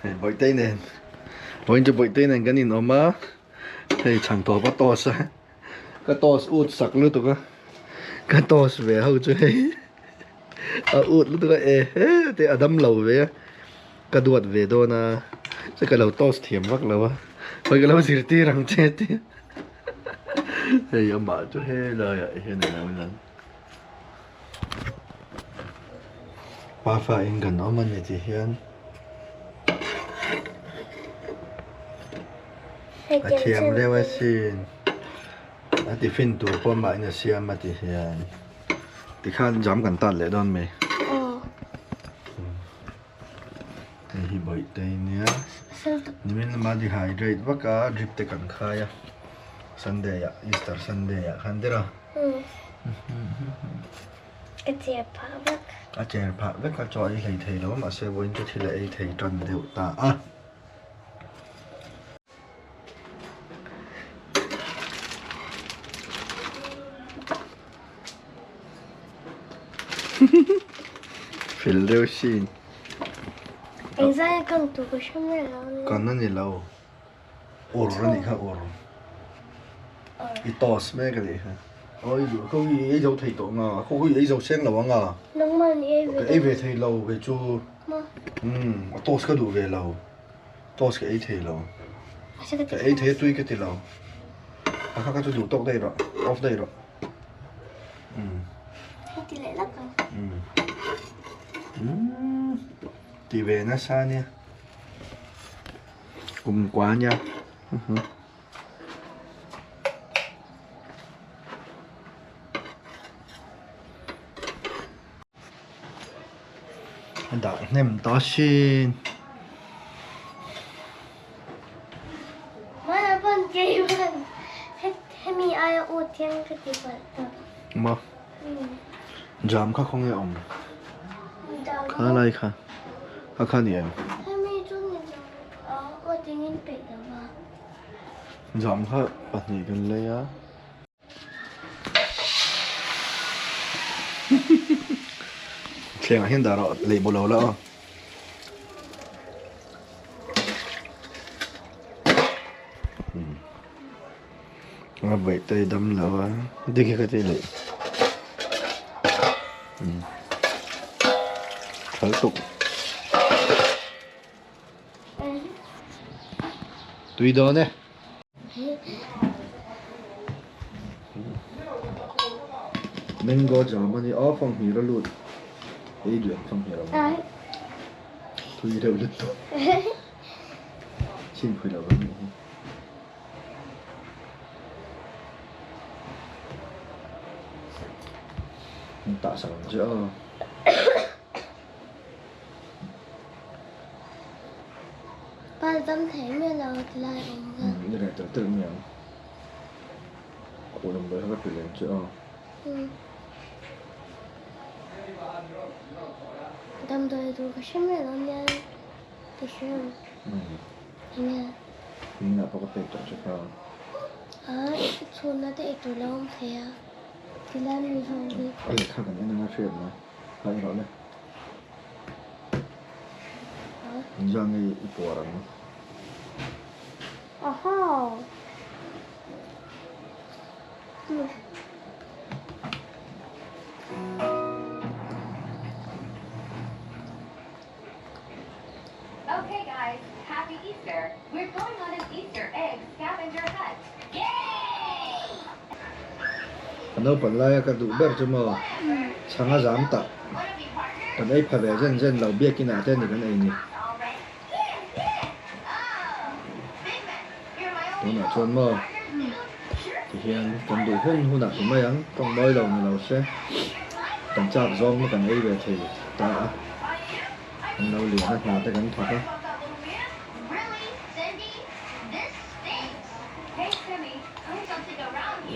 Hei Bawihtei nen vawiin chu Bawihtei nen kan inawm a, hei chhan tawp a toss a, ka toss ut sak lutuk a, ka toss ve ho chu hei a ut lutuk a e he te a dam lo ve a, ka duat ve dawn a, che ka lo toss thiam vak lo a, hawi ka lo zirtir ang che te hei amah chu helaiah hian a lo lang. Pafa in kan awm a ni tih hian a thiam deuh asin a tiffin tur pawh mah in a siam a ti hian tikhan jam kan tat leh dawn mai hei hi bawihte nia nimin lama dehydrate vak a drip te kan khai a sunday ah easter sunday ah khan der a. Ka cher phah vek. A cher phah vek a, chaw ei hlei thei lo a, mahse vawiin chu thil a ei thei tan deuh ta a. Fel deuh sin. Engzai a kang tur ka hre mai lo. Kan a ni lo. Ur a nih kha ur. I toss mek a nih kha. Aw i duh kho i ei zo thei tawh nga kho i ei zo seng lo anga. Nangman i ei ve Ka ei ve thei lo kei chu. Ma. Umm a toss ka duh ve lo. Toss ka ei thei lo. Ka ei thei a tui ka ti lo. A kha kha chu duh tawk daih rawh off daih rawh. Umm. Hei ti leh lak ang. Umm. Umm. Ti ve nasa nia. Kum kua nia. A dah hnem ta sin. Mana pawn kei man hemi aia ut hian ka ti palh ta. Ma. Jam kha khawnge awm? Kha lai kha. Kha kha ni em? Hemi chu ni lo a aw tingin peih lo va. Jam kha pahnih kan lei a. Thlengah hian dah rawh lei baw lo la aw. A vaih te dam lo a dik hi ka ti leh thal tuk tui dawn e. Mango jam a ni a fanghmir a lut ei duh ang fanghmir a tui deuh lutuk chhinpui lo ang nih hi. Tah sak ang che aw. Pa dam thei miah lo ti lai awm kha. I reh telh telh mai ang. Khuh lam dawi kha ka ti leh ang che aw. Damdawi tur ka hre miah lo nia ti hre ang. Enge? Inah pawh ka pek tawh che kha. Aa i chhunna te ei tur lo awm thei a. Tilai mi ho hi. A lehkha kan en anga hriat mai. Kha i rawh le. Engzah nge i puar ang? Aha! Okay guys, happy Easter. We're going on an Easter egg scavenger hunt. Yay! Ka naupan laia ka duh ber chu maw chhang a zam tak kan ei pha ve zen zen lo biakin ah te a ni kan ei ni. Tunah chuan maw tihian kan duh hun hunah ti mai ang tawng mawi lo ni lo se kan chak zawng hi kan ei ve thei ta a kan lo lian a hna te kan thawk a.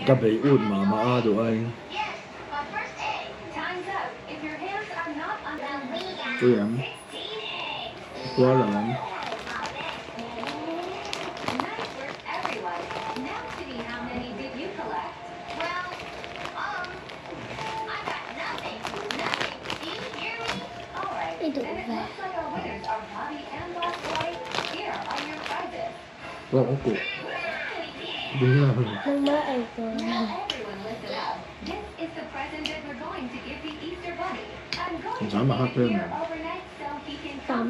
Ka bei ut mah mah a duh aiin tui ang. Puar lo ang. I duh ve. Nangmah ei tur. Tam.